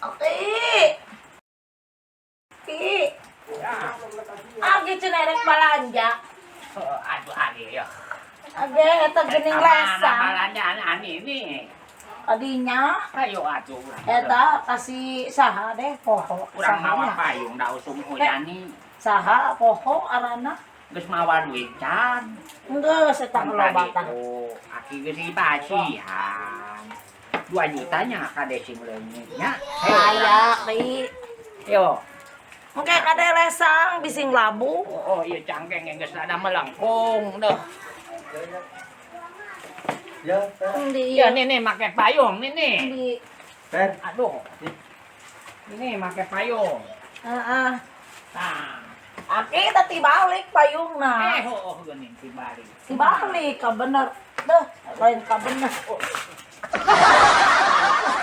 Oke. Ki. Agi cenah rek balanja. Oh, aduh agi ya. Age eta geuning lesang. Balanjaan ani ini. Adinya Ayo atuh urang. Eta kasih saha deh poho. Urang mawa Sahanya? Payung da usum hujan nih. Saha poho arana? Geus mawa duit can. Geus eta Kan loba tadi tah. Oh, aki geus dipasihan. 2 jutanya kade sing leungit nya. Aya ki. Yo. Engke kade lesang bising labu. Oh, iya cangkeng yang geus rada melengkung deh. Ya, Fer. Endi? Iya nih nih make payung nih nih. Endi? Fer. Aduh. Ini make payung. Heeh. Nah. Aki tadi balik payungna. Eh, oh, oh, geuning tibalik. Dibalik ka bener. Deh, lain ka bener. Oh.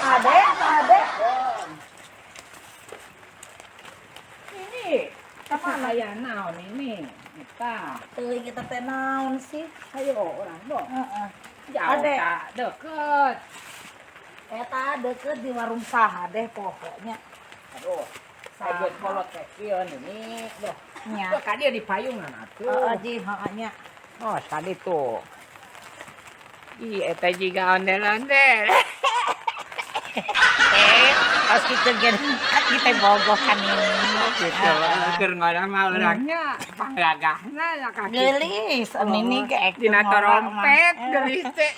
Ade, ade. Ini kemana ya naon ini? Eta. Teuing kita teh naon sih? Ayo orang dong. Heeh. Jauh Ade. tak deket. Eta deket di warung saha deh pokoknya. Aduh. Saya kolot teh kieu ini. Duh. Nya. Tuh ka dia di payungan atuh. Heeh, ji, heeh nya. Oh, tadi tuh. Ih, eta jiga ondel-ondel. Eh, pas kita gen kita bogoh kan ini. Gitu, keur ngorang mah urangnya panggagahna ya kaki. Gelis, ini ge Dina trompet gelis teh.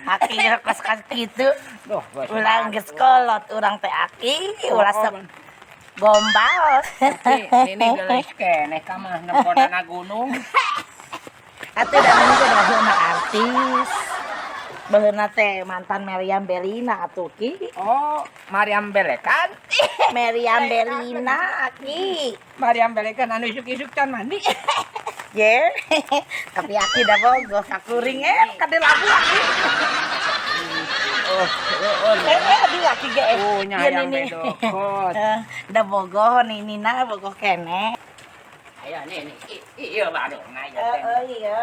Aki kos kos kitu. Duh, geus Ulang geus kolot urang teh aki, ulah sok gombal. Ini gelis keneh ka mah nemponana gunung. Atuh da ini teh baheuna artis. Baheuna teh mantan Meriam Belina atuh ki. Oh, Mariam Belekan. Meriam Belina aki. Mariam Belekan anu isuk-isuk can mandi. Ye. Tapi aki da bogoh kakuring kade labu aki. Oh, oh, Eh, eh, aduh aki ge. Oh, nya Ieu hayang nini. bedokot. Eh, da bogoh ninina bogoh keneh. Ayo nih nih. Iya baru nah ya teh. Heeh, iya.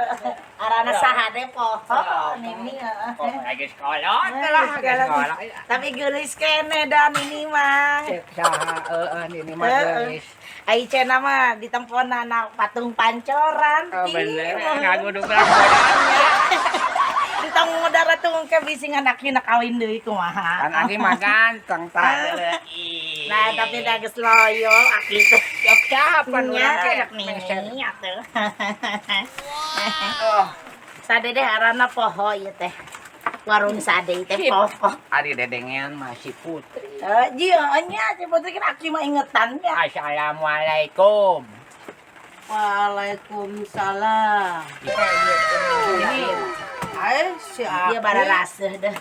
Arana saha deh poho nini heeh. Oh, lagi sekolah lah, lagi sekolah. Tapi geulis keneh da nini mah. Cek saha heeh nini mah Heeh. geulis. Ai cenah mah ditemponan na patung pancoran. Oh bener, Ih, ngagudu berapa? Entong modar atuh engke bisi ngan aki na kawin deui kumaha. Kan aki mah ganteng tah. Nah, tapi da geus loyo aki teh. Yok siapa nu Nya, urang ke? rek nini atuh. Oh, Sade deh arana poho ieu teh. Warung sade teh Sip. poho. Ari dedengean masih Putri. Eh, ji heuh nya si Putri kan aki mah ingetan nya. Assalamualaikum. Waalaikumsalam. Ini Ai si Aki. Ieu bararaseuh deh.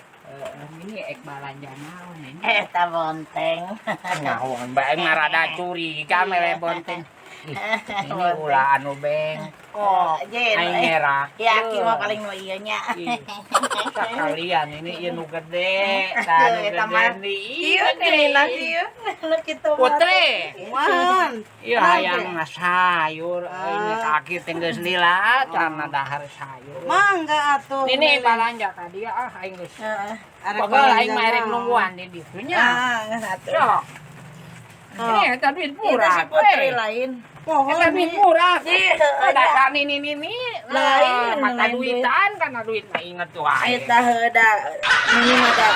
Ini ek balanja naon ini? Eta bonteng. Nyahoan bae mah rada curiga mere bonteng. Ih, ini ulah anu bengkok. Jen, Aing ngerak. Ya aki mah paling nu ieu nya. Ih, sakalian ini ieu nu gede, tah nu Eta gede mah. nih. Ieu geuning ieu. Nu kitu mah. Putri. Wan. Iya hayang sayur, ini Ah. kaki teh geus lila, karena dahar sayur. Mangga atuh. Ini balanja ka dia ah aing geus. Heeh. Arek Pokoknya aing balanja mah erek naon. nungguan di ditu nya. Ah, geus atuh. Sok. Ini eta duit Itu murah. si Putri we. lain. Pohon Eta duit nih. murah. Iya, Oh, dasar ini ini. Lain, Mata lain duit. duitan karena duit mah inget wae. Eta heuh da nini mah da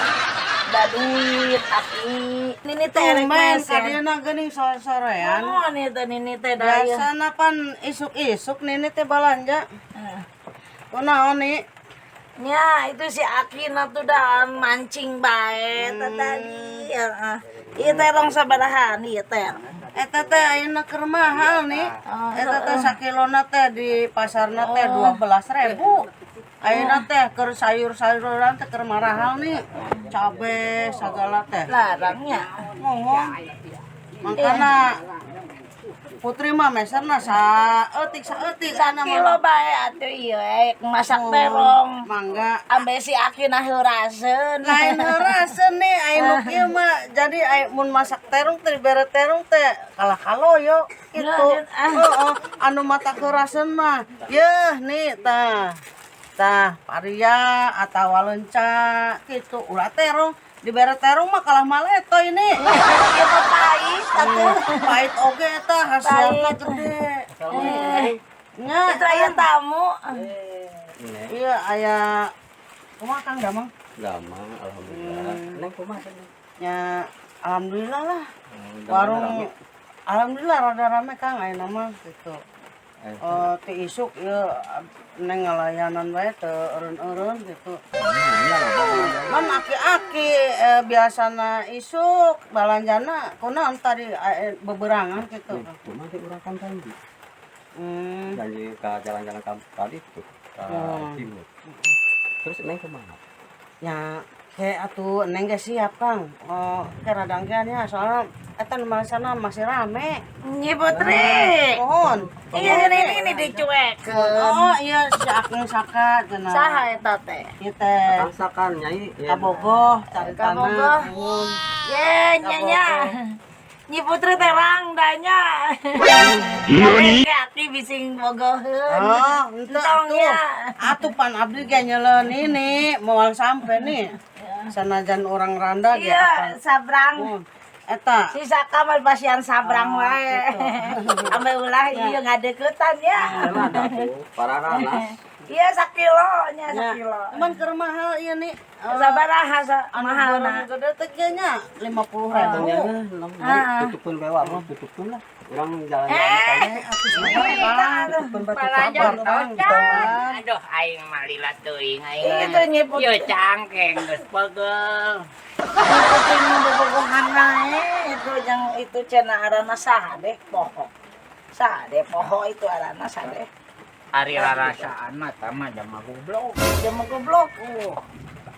da duit aki. Nini teh erek Tumben meser. kadieu geuning sore-sorean. Oh, nih teh nini teh da ieu. Biasana pan isuk-isuk nini teh balanja. Heeh. Kunaon nih? Nya, itu si Aki na tuh dah mancing bae teh tadi. Heeh. Ieu teh rong sabarahan ieu teh. Eta teh ayeuna keur mahal nih. Oh, Eta teh sakilona teh di pasarna teh 12.000. Ayeuna teh keur sayur-sayuran teh keur marahal nih. Cabe sagala teh. Larangnya. Ngomong. Makana Putri mah meserna saeutik saeutik ana mah. Sakilo bae atuh ieu masak terong. Mangga. Ambe si Aki na heuraseun. Lain heuraseun nih aya nu kieu mah jadi aya mun masak terong teh dibere terong teh kalah kaloyo gitu. Ah. Heeh, anu mata heuraseun mah yeuh nih tah. Tah paria atawa leunca gitu ulah terong. Dibere terong mah kalah maleto ini. Ieu mah pahit atuh. Pahit oge eta hasilna Pahit. Gede. Eh, Nya, itu aya tamu. Iya, aya kumaha, Kang Damang? Damang, alhamdulillah. Neng kumaha tadi? Ya, alhamdulillah lah. Damang Warung rame. Alhamdulillah rada rame, Kang, ayeuna mah gitu. Eh, Eh, ti isuk ieu neng ngalayanan wae teu eureun-eureun gitu. Iya, loba. Man aki-aki biasana isuk balanjana kunaon tadi beberangan gitu. Cuma di urang kan janji. Janji ke jalan-jalan ke tadi tuh ke timur. Terus neng kemana? Ya, kayak atuh neng ge siap, Kang. Oh, kayak rada engkean ya, soalnya eta nu sana masih rame. Nyi Putri. Mohon. Iya, ini dicuekeun. Oh, iya si Akang Saka cenah. Saha eta teh? Ieu teh Tangsakan nyai. Ya. Kabogoh caritana. Kabogoh. Nuhun. Ye, nya nya. Nyi Putri terang danya. Nani? Aki bising bogoheun. Oh, henteu Entong atuh. ya. Atuh pan abdi ge nyeleun ini moal sampe nih. Sanajan orang randa ge Iya, apa. sabrang. Nuhun. Eta. Si Saka mah pasian sabrang wae. Ambe ulah ieu ngadeukeutan ya. Emang ada tuh para ranas. Iya sakilo nya Ya, sakilo. cuman keur mahal ieu nih. Sabaraha Anu mahalna? barang gede teh kieu nya 50.000. Ah. Tutupun bae warung, tutupun lah. Urang jalan-jalan Eh, tutupun bae Balanja Sabar, Kang. tocan. Aduh, aing mah lila teuing aing. Itu Nyi Putri. Ieu cangkeng geus pegel. Nyi Putri nu bobogohan nae itu yang itu cenah arana saha deh poho. Saha deh poho itu arana saha deh. Ari rarasaan mah tah mah jama goblok. Jama goblok.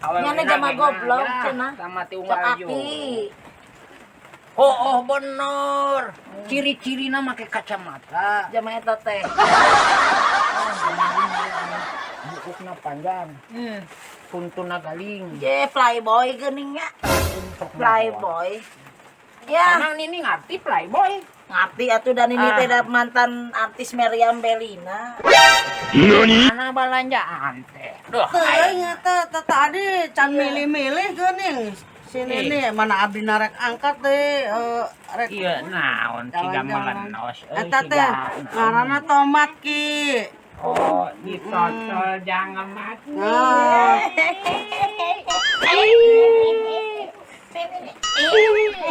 Nyana jama goblok cenah. Sama ti Cek unggal jo. aki. Oh, bener. Ciri-cirina make kacamata. Jama eta teh. Buukna panjang. Tuntuna galing. Je playboy geuning nya. Playboy. Ya, Emang ini ngerti playboy? Ngerti atuh dan ini Ah. teh da mantan artis Meriam Bellina. Mana balanjaan teh? Duh, Teuing aing. eta teh tadi can milih-milih geuning. Sini nih mana abdi narek angkat deh rek Iya, naon siga jalan-jalan. melenos euy, Eta siga teh naon. ngaranna tomat, Ki. Oh, ditotol jangan mati. Nah,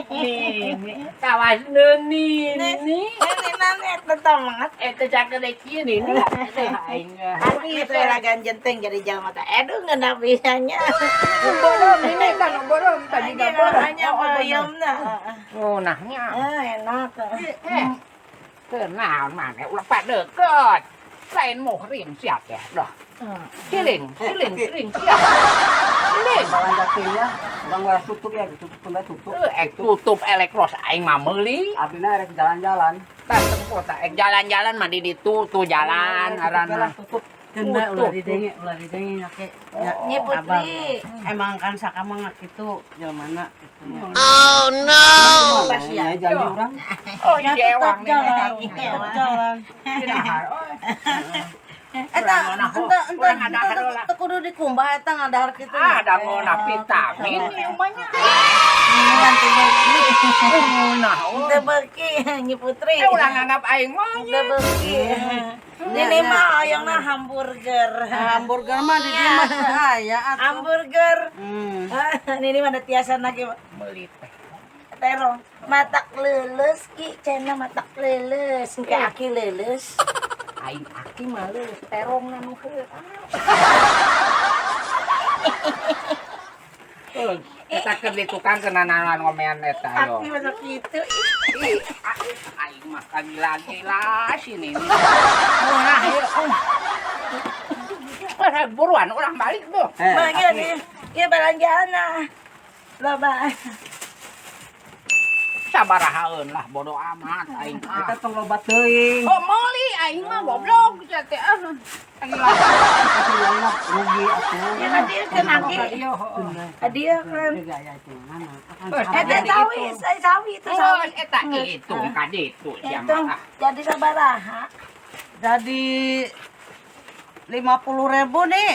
Nih, kawas neni nih. Ini nani eta tomat. Eta cakep kieu nih. Teh aing. Tapi itu era ganjenteng jadi jelema teh. Aduh ngeunah pisannya. Borong ini kan borong tadi Hanya borong. hanya peyemna. Oh, nahnya. Ah, enak. Eh, kenaon maneh ulah padeukeut. Lain muhrim siap ya. Dah. Ciling, ciling, ciling, siap. Ciling. Balanja teh ya. Urang wae tutup ya, tutupun bae tutup. Eh, tutup elektros aing mah meuli. Abdina rek jalan-jalan. Tah tempo tah ek jalan-jalan mah di ditu tuh jalan ngaranna. Tutup. Kena ulah didenge nya Ki. Ya, Nyi Putri. Emang kan saka mah kitu jelmana gitu nya. Pas ya. Ya janji urang. Oh, Ya tetap jewang jalan, tetap jalan. Eta ente ente Urang ngadahar lah. teu kudu dikumbah eta ngadahar kitu. Ah, ada ngeunah vitamin ieu mah nya. Ngilan teu beuki. Ngeunah. Teu beuki Nyi Putri. Eh, ulah nganggap aing mah. Teu beuki. Ini mah hoyongna hamburger. Hamburger mah di dieu mah teu aya atuh. Hamburger. Ini mah ada tiasa lagi Meuli teh. Terong matak leuleus ki cenah matak leuleus engke aki leuleus. Aing aki mah leuleus terongna nu heueuh. Eta keur di tukang kena nalan ngomean eta yo. Aki masuk gitu. Ih, aing mah kagila-gila sini. Nah, ieu. Eh, buruan urang balik tuh. Eh, Bagian nih, ya belanjaan nah. Loba. Sabarahaeun lah bodo amat aing mah. Eta tong loba teuing. Oh, meuli aing mah goblok sia teh. Ah, kagila. Tinggalna rugi atuh. Ya nanti kan aki. Iya, heeh. Hadiah kan. Juga ya itu mana? Akan Eh, Eta Jadi sawi, itu. saya sawi itu Oh, sawi. eta hitung ka ditu sia Itu mah. jadi sabaraha. Jadi 50.000 nih.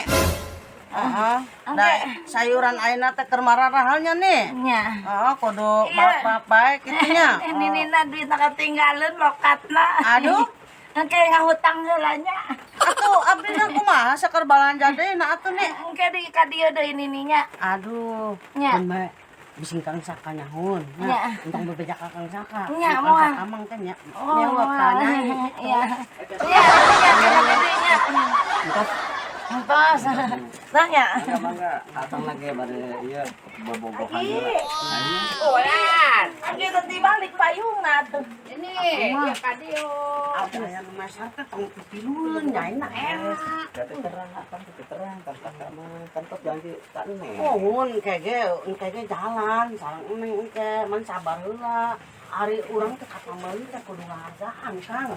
Heeh. Da sayuran ayeuna teh keur mararahalnya nih. Nya. Heeh, kudu Iya. maaf bae kitu nya. Ninina duit ketinggalan lokatna. Aduh. Engke ngahutang heula nya. Atuh abdi na kumaha saker balanja deui na atuh nih. Engke di ka dieu deui nininya. Aduh, Nya. mun bae bising Kang Saka nyahun. Nya. Nya, entong bebeja ka Kang Saka. Nya, Kang moal. Saka mang teh nya. Oh, Nyawa ka nyai. Iya. Iya, iya, kena gedenya. Entos. Nah ya. Mangga mangga, atang lagi bade ieu bobogohan heula. Ulan. Angge teh balik payungna tuh. Ini ya kadio. Ada aya nu meser teh tong pipilueun nyai na era. Teh terang akang teh terang Kang Saka mah kan tos janji ka neng. Mohon engke ge jalan sareng neng engke man sabar heula. Ari urang teh ka pamali teh kudu ngahargaan Kang.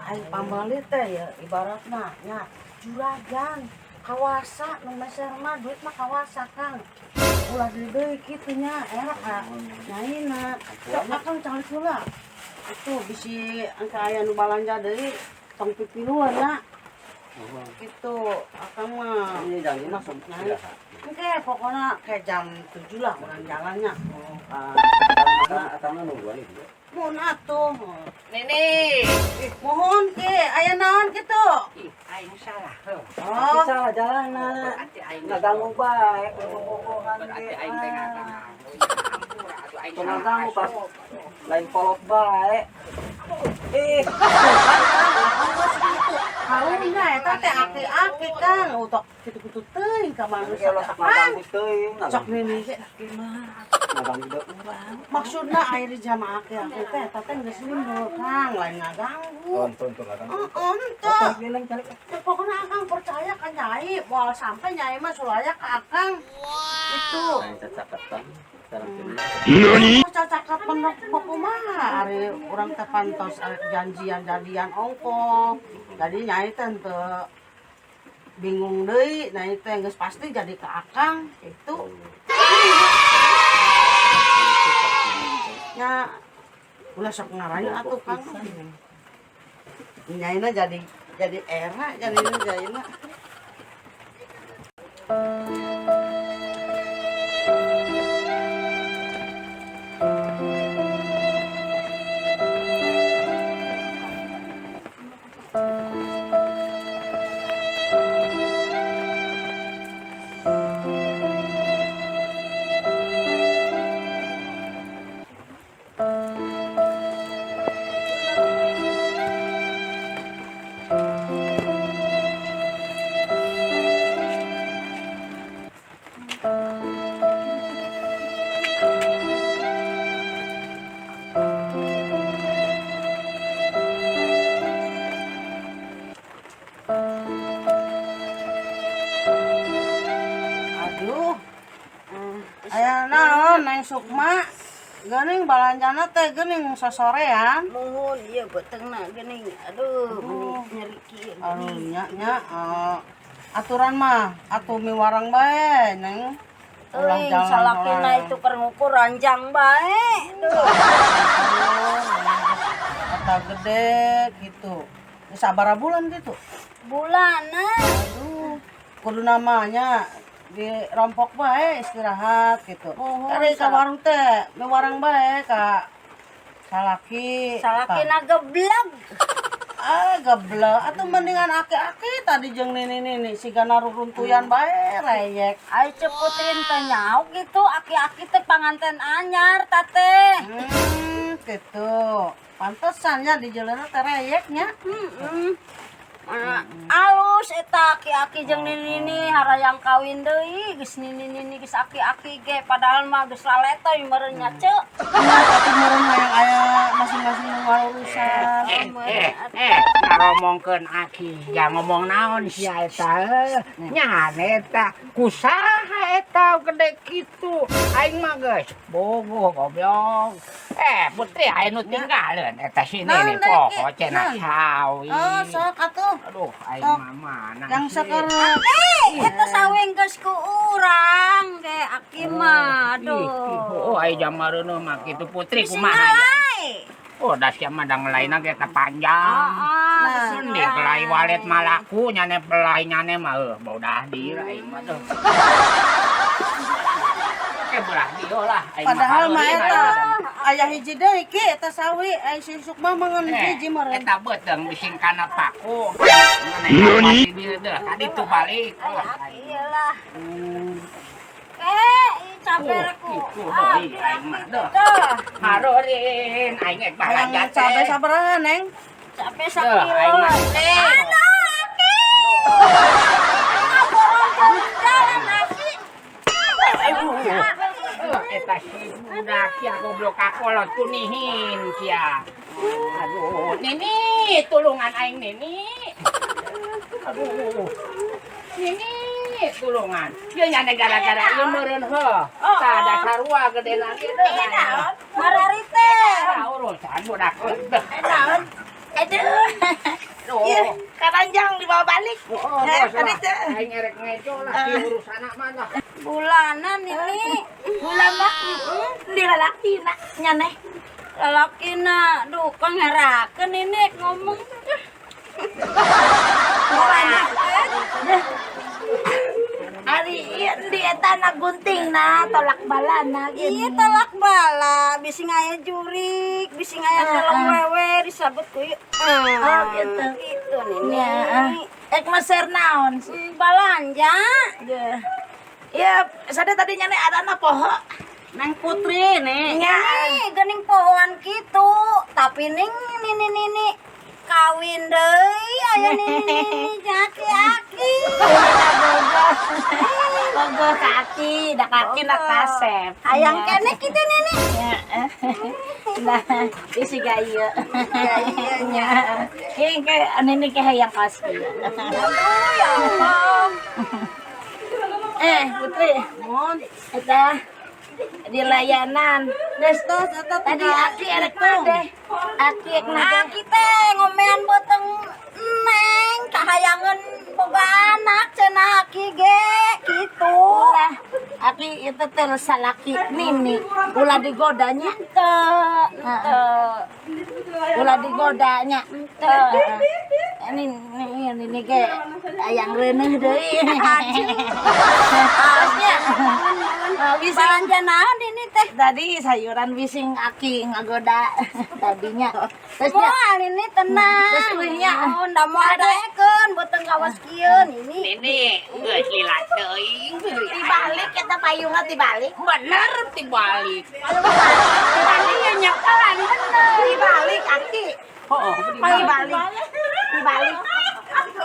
Ari pamali teh ya ibaratna nya juragan kawasa nu meser mah duit mah kawasa Kang. Ulah deui kitu nya era ka nyaina. Sok akang calik heula. Itu bisi engke aya nu balanja deui tong pipiluan nya. Gitu akang mah. Iya janji mah Nyai. Oke, pokoknya kayak jam 7 lah orang jalannya. Atang nungguan itu. Mohon atuh. Nini. Mohon ke, aya naon kitu? Ih, aing salah. Heuh. Oh, Salah jalan. Berarti aing Ngaganggu bae bobogohan Berarti ge. aing teh ngaganggu. Ya ampun, atuh aing Tenang salah. kamu pas lain kolot bae. Eh, karunya eta teh aki-aki Kang, utok kitu-kitu teuing ka manusia. ulah sok ngaganggu teuing. Sok nini ge aki mah. Ngaganggu deui urang. Maksudna aya di jamaah aki-aki teh eta teh geus lembur Kang, lain ngaganggu. Tonton tuh ngaganggu. Heeh, henteu. Neng calik. Ya, pokoknya akang percaya ka Nyai, moal sampai Nyai mah sulaya ka akang. Itu. Lain cacaketan sareng sini. Cacakap penok kumaha ari urang teh pantos ari janjian-janjian ongkoh. Jadi Nyai teh henteu bingung deui, Nyai teh geus pasti jadi ka akang gitu. Nya ulah sok ngarayu atuh Kang. Nyaina jadi era jadi nyaina. Aduh. Aya naon Neng Sukma? Geuning balanjana teh geuning sosorean. Mohon ieu beutengna geuning. Aduh, meni nyeri kieu. Aduh nya nya aturan mah atuh miwarang bae Neng. Ulah Euy, jalan salakina sorangan. itu keur ngukur ranjang bae. Duh. Kata gede gitu. Sabaraha bulan gitu. Bulanan. Aduh, kudu namanya dirompok bae istirahat gitu. Oh, Kari ka warung teh, miwarang bae ka salaki. Salakina gebleg. Ah, geblek. Atuh mendingan aki-aki tadi jeung nini-nini siga naruruntuyan bae reyek. Ai Ceu Putrin teh nyauk gitu, aki-aki teh panganten anyar tate. Gitu. Pantesan nya di jalanna teh reyek nya. Heeh. Mana alus eta aki-aki jeung nini-nini harayang kawin deui, geus nini-nini geus aki-aki ge padahal mah geus laletoy meureun nya Ceu. Nya tapi meureun hayang aya masing-masing nu ngarurusan. Ngaromongkeun aki, ya ngomong naon sia eta. Nya eta kusaha eta gede kitu. Aing mah geus bogoh goblok. Putri aya nu tinggalin eta si Naon nini deui, poho Ki? cenah Naon? sawi. Oh, sok atuh. Aduh, aing Sok. mah mana Yang sih? seker Eta sawi geus ku urang ge aki mah Ih, aduh. oh, aing jamareuneuh mah kitu Putri Bisi kumaha ya? ngalai. Oh, da sia mah da ngelaina ge teh panjang. Heeh. Mending pelai walet mah laku nyane pelai nyane mah heuh bodah dieu aing mah tuh. Oke belah dieu lah aing mah. Padahal mah hareurih eta aing mah. aya hiji deui ki eta sawi ai si Sukma mah ngan hiji meureun. Eta beuteung bising kana paku. Nani? Kaditu balik. Ay, aki ieu lah. Eh, cabe reku. Oh, gitu deui aing mah deuh. Tuh, Harurin aing ge Hayang balanja cabe teh. sabaraha Neng? cabe Duh, sakilo. aing mah teh. Aduh, aki. Ngaborong jalan aki. Eta si budak sia goblok kakolot kunihin sia. Aduh, Nini, tulungan aing Nini. Aduh. Nini, tulungan. Ieu nya gara-gara ieu meureun heuh. Tah da sarua gede lagi deuh. Marari teh. Tah urusan budak deuh. Naon? Aduh. Aduh. Karanjang dibawa balik. Oh, Eh, bos lah. tadi teh. Aing erek ngejo lah si urusan mah lah. Bulanan ini. Bulan mah. Di lalaki nak nyaneh. Lalakina, duh kang ngerakeun ini ngomong. Ari ieu di eta na gunting na tolak bala na Iya gini. tolak bala, bisi ngaya jurik, bisi ngaya telong wewe disabet ku ieu. Oh, gitu. Gitu nini. Nya. Ek meser naon sih? Balanja. Geuh. Ya, sada tadi nyane arana poho. Neng Putri nih. Nya. Ini geuning pohoan kitu, tapi ning nini nini kawin deui aya nini nini aki-aki. Bogo kaki, da kaki na kasep. Hayang kene kitu nini. Ya. Nah, isi gaya. Ya iya nya. Ieu ke nini ke hayang kaos ieu. Aduh ya Allah. Eh, Putri, Mun eta di layanan. geus tos eta Tadi aki erek nade. Aki erek nade. Aki teh ngomean beuteung neng kahayangeun boga anak cenah aki ge kitu. Ulah, aki itu teh salaki nini. Ulah digodanya. Teu, teu. Ulah digodanya. Teu. Ini ini ini ge ayang reuneuh deui. Terusnya. Oh, bisa Balanja naon ini teh? tadi sayuran bising aki ngagoda tadinya. Terusnya Moal ini tenang. Terus eueuhnya. Oh, nda moal daekeun beuteung kawas kieun ini. Nini, geus lila teuing. dibalik eta payungna dibalik. Bener dibalik. Dibalik ya nyekelan bener. Dibalik aki. Oh, Dibalik. Dibalik.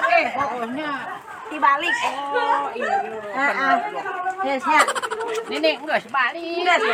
Eh, pokoknya. Dibalik. Oh, iya. Heeh. Terusnya Nini geus balik. geus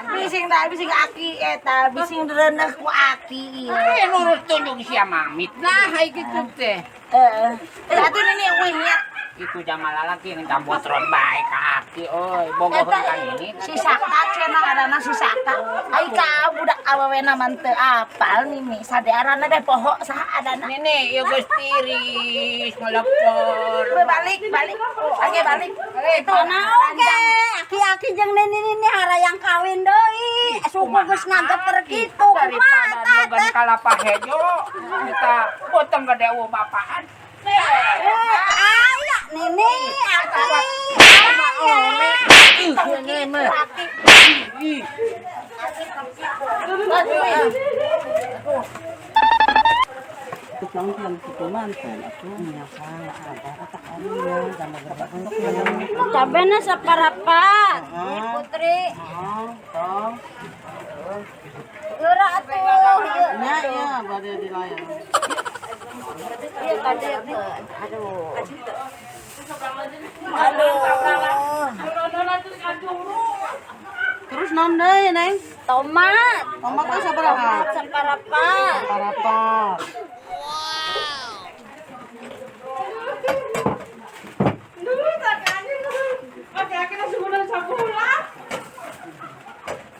bising da bising aki eta bising reuneuh ku aki. Eh, nurut tunjuk sia mamit. Nah, ai kitu teh. Heeh. Atuh nini eueuhnya. Itu jamal lalaki yang botron bae ka aki euy. Bogoheun Eta ka nini. si Saka cenah ngaranna si Saka. Ai ka budak awewena mah teu apal nini. Sade aranna deh poho saha adana. Nini, ieu geus tiris ngelepor. Balik balik. Oke balik. Itu Naon ge? Aki-aki jeung nini nini harayang kawin deui. Suku geus ngageter kitu. Daripada Kumaha tah bogan teh? kalapa hejo, kita potong gede eueuh bapaan. Eh, aya nini aki. Aya. Ih, ini mah. Ih. Cabena saparapat. Ini Putri. Geura atuh ieu. Nya iya bade dilayan. Ieu kade aduh. Aduh. Terus naon deui Neng? Tomat. Tomat teh sabaraha? Tomat saparapat. Parapat.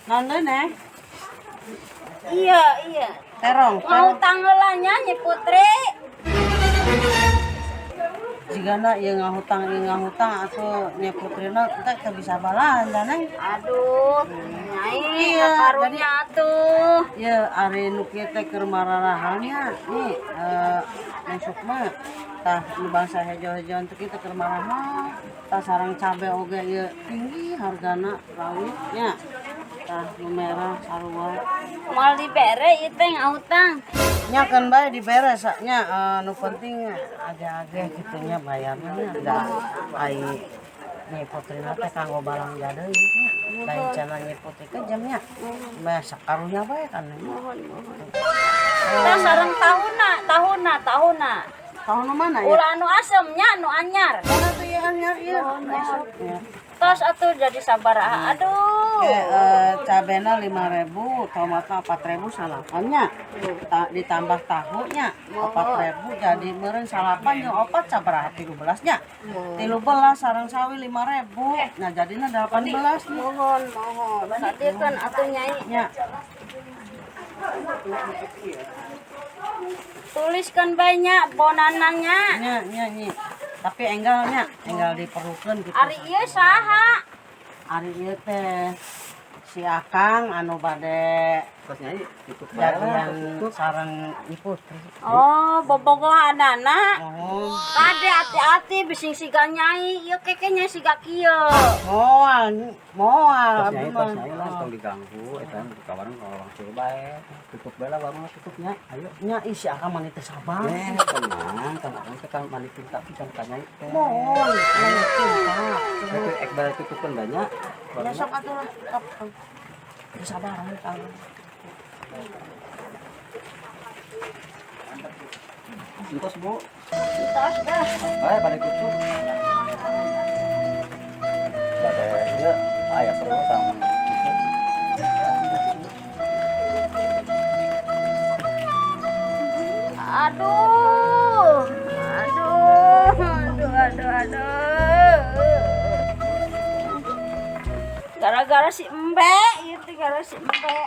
Naon deui Neng? Iya, iya. Terong. Mau tanggelannya Nyi Putri. Jigana ieu ngahutang atuh nya Putrina teh teu bisa balanja Neng. Aduh, nyai Iya, karunya atuh. Ya, ari nu kieu teh keur mararahalnya nih Neng Sukma. Tah nu bangsa hejo-hejoan teh kitu keur marahal. Tah sareng cabe oge ieu tinggi hargana rawit nya. Tah nu merah sarua. Moal dibere ieu teh ngahutang. Nya kan bae dibere nya nu penting age-age kitu nya bayarna nya da ai Nyi Putrina teh kanggo balanja deui nya. Lain cenah Nyi Putri kejam nya. Meh sakarunya bae kan. Mohon mohon. Tah sareng tahuna, tahuna, tahuna. Tahun mana ya? Ulah anu asem nya anu anyar. Mana tuh ya anyar ieu? Mohon. Tos atuh jadi sabaraha. Aduh. Oke, cabena 5.000, tomatna 4.000 salapannya. Ditambah tahunya 4.000 jadi meureun salapan jeung opat sabaraha 13 nya. 13 sareng sawi 5.000. Nah jadina 18 nih. Mohon mohon. Sadiekeun atuh Nyai. Nya. Tuliskan banyak bonananya. Nya nya nyi. Tapi enggalnya, enggal diperlukeun gitu. Ari ieu saha? Ari ieu teh si Akang anu bade Terus Nyai tutup bae lah, jadian tutup. sareng Nyi Putri. Oh, bobogohanana. Mohon. Kade hati-hati bising siga Nyai, ieu keke nya siga kieu. Moal, moal Tos abdi Nyai, mah. tos Nyai lah tong diganggu eta ka warung kalau langsung bae. Tutup bae lah warungna tutupnya. Ayo. Nya ih si Akang mah teu sabar. Eh, tenang, tenang kita balikin tapi kan ka Nyai teh. Mohon, lain cinta. Itu ek bae tutupkeun banyak. Ya sok atuh lah. Sok. Teu sabaran Kang. Entos, Bu. Entos dah. Bae balik tutup. Bade ieu aya perlu sama itu. Aduh. Aduh, aduh, aduh, aduh. Gara-gara si Embe, itu gara si Embe.